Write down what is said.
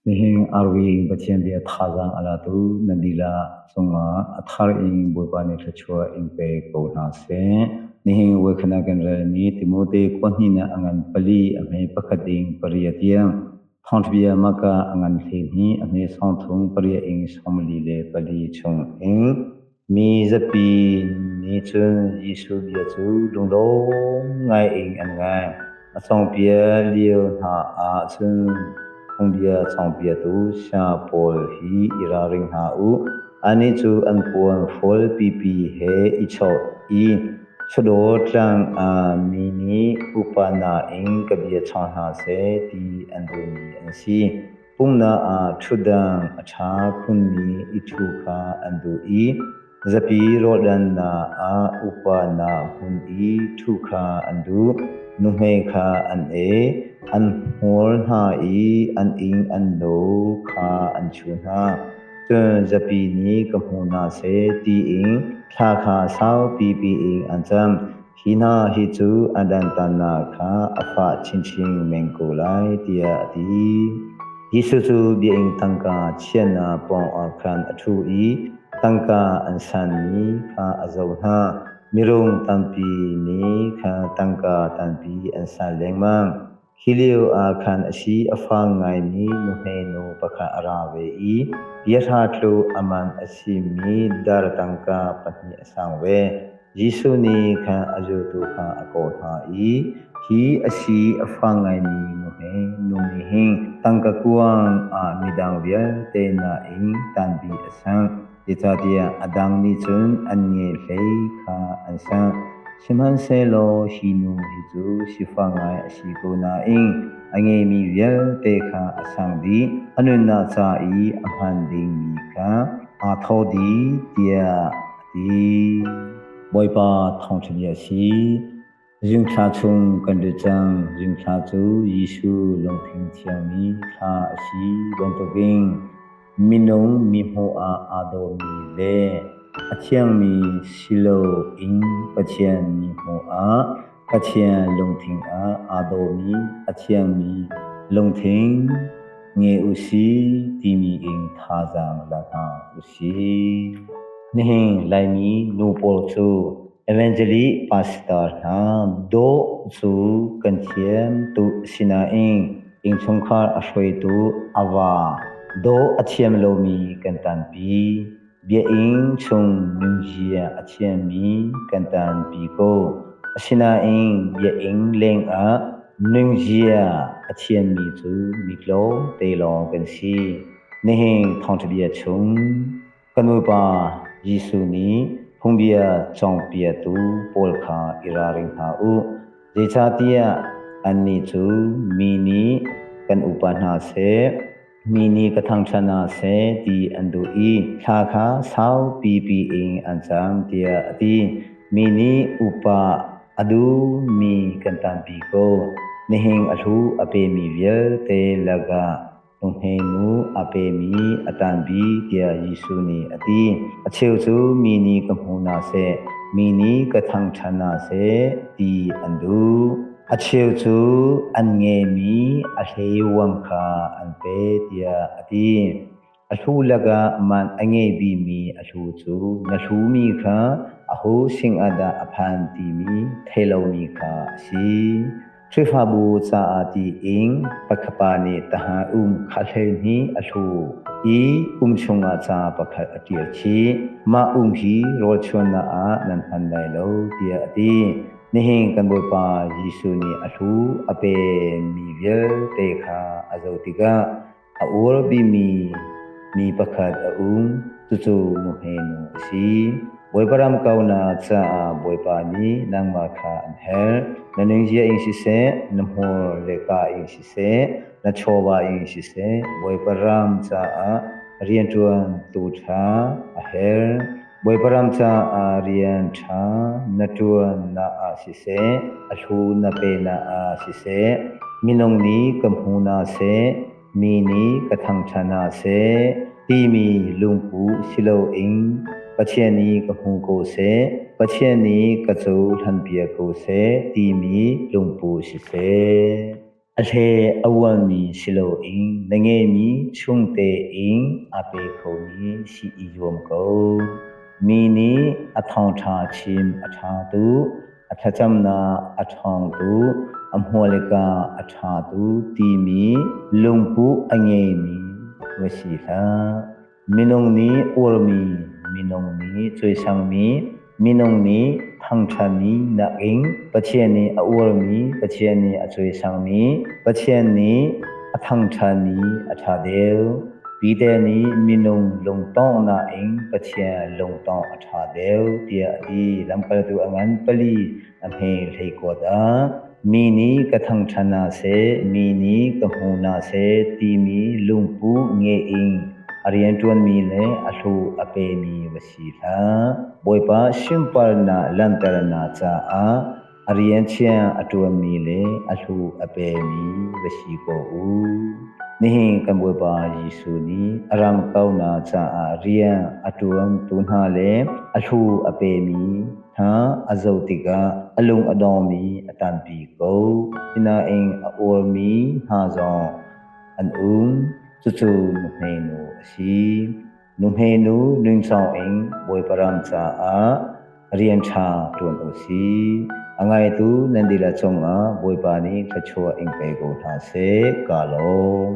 Nihin arwi Pathian bia thazaang a latu nan dilah cungah a thar in Bawipa nih thluachuah in pe ko hna seh. Nihin voikhat kan relmi Timote khua hnihnak a ngan pali a hme pakhat ding pariat tiang thawngṭhabia Maka a ngan 12 a hme sawmthum pariat in 44 chung in mi zapi nih cun Jesuh bia cu lunglawm ngai in an ngai. A cawnpiak lio hna ah cun phungbia cawnpiaktu saya pawl hi i ralring hna u. Annih cu an puan hrawl pipi he i chawh i chawdawr tlang ah mi nih upa nain ka bia chawng hna seh ti an duhmi an si. Pumhnak ah ṭhutdan a ṭha khunmi i ṭhu kha an duh i Zapi rawldannak ah upa nak hmun i ṭhu kha an duh. Nuhmei kha an e, an hmur hna i an ing an lo kha an chuh hna. Cun zapi nih ka hmu hna seh tiin thla kha saupi piin an cam. Hi hna hi cu an dantatnak kha a fah chinchin men ko lai, tiah a ti. Jesuh cu biainn tangka chiahnak pawngah khan a ṭhu i tangka an sanmi kha a zoh hna. Mirum tampi nih khan tangka tampi an san lengmang. Hi lio ah khan a si a fang ngaimi nuhmeinu pakhat a ra ve i biahra tlu a man a simi dar tangka pahnih a sang ve. Jesuh nih khan a zultu kha a kawh hna i, Hi a si a fang ngaimi nuhmei nu nih hin tangka kuang ah midang vialte nain tanpi a sangh. Zeicahtiah a dang nih cun an nge hlei kha an sangh. Sihmanhsehlaw hi nu hi cu sifak ngai a si ko nain a ngeimi vialte kha a sang dih. A nunnak ca i a hman dingmi kha aa thawh dih, tiah a ti. Bawipa thawngṭha bia a si. Zingthla chung kan lut cang. Zingthla cu Jesuh lungthin thiangmi thla a si bantukin minung mi hmuh ah aa dawmi le a thiangmi si loin Pathian mi hmuh ah Pathian lungthin ah aa dawmi a thiangmi lungthin ngei u si timi in thazaang la hna u sih. Nihin Laimi nu pawl cu Evangeli pastor hna dawh cu kan thiam tuk sinain innchungkhar a hruaitu a va dawh a thiam lomi kan tanpi. Biainn chung nunzia a thiammi kan tanpi ko. Asinain biainn lengah nunzia a thiammi cu mi tlawmte lawng kan si. Nihin thawngṭhabia chung kan Bawipa Jesuh nih phungbia cawnpiaktu pawl kha i ralring hna u. Zeicahtiah annih cu mi nih kan upa hna seh, mi nih ka thangṭhat hna seh ti an duh i thla kha saupi piin an cam tiah a ti. Mi nih upa a duhmi kan tampi ko. Nihin a hlu a pemi vialte lakah Nuhmeinu a pemi a tanpi tiah Jesuh nih a ti. A cheu cu mi nih ka hmu hna seh, mi nih ka thangṭhat hna seh ti an duh. A cheu cu an ngeimi a hleivuang kha an pe tiah a ti. A hlu lakah man a ngei bimi a hlu cu na hlumi kha aho singah dah a phan timi thei lomi kha a si. Khrihfabu caah tiin pakhatpa nih tahan um kha 12 a hlu i um chungah ca pakhat a ṭial chih. Mah um hi rawlchuannak ah nan hman lai lo tiah a ti. Nihin kan Bawipa Jesuh nih a hlu a pemi vialte kha a zoh tikah a uar bimi mi pakhat a um, cucu nuhmei-nu a si. Bawipa ram kaunak caah Bawipa nih nangmah kha an herh. Na nunzia in siseh, na hmur le ka in siseh, na chawva in siseh, Bawipa ram caah rianṭuantu ṭha a herh. Bawipa ram caah rian ṭha na ṭuannak ah siseh, a hlu na penak ah siseh, minung nih ka hmu hna seh, mi nih ka thangṭhat hna seh timi lungpu si loin Pathian nih ka hmu ko seh, Pathian nih ka cohlanpiak ko seh timi lungpu siseh. A hle a uanmi si loin na ngeimi chung tein aa pe khomi si i zuam ko. Mi nih a thawngṭha chim a ṭha tu, a thlacamnak a ṭhawng tu, a hmualika a ṭha tu timi lungpuh a ngeimi va si hlah. Minung nih uarmi, minung nih cawisangmi, minung nih thangṭhatmi nakin Pathian nih a uarmi, Pathian nih a cawisangmi, Pathian nih a thangṭhatmi a ṭha deuh. Peter nih minung lungtongh nain Pathian lungtongh a ṭha deuh tiah a ti. Lamkaltu a ngan pali a hme hleikuat ah mi nih ka thangṭhat hna seh, mi nih ka hmu hna seh timi lungpu nge in a rianṭuanmi le a hlu a pemi va si hlah. Bawipa sunparnak langhternak caah a rian thiang a ṭuanmi le a hlu a pemi va si ko u. Nihin kan Bawipa Jesuh nih a ram kaunak caah rian a ṭuantu hna le a hlu a pemi hna a zoh tikah a lung a dongmi a tampi ko. Sinain a uarmi hna zong an um. Cucu nuhmeinu a si. Nuhmeinu nunchawng in Bawipa ram caah rian ṭha ṭuan u si. A ngaitu nan dihlak cungah Bawipa nih thluachuah in pe ko hna seh. Ka lawm.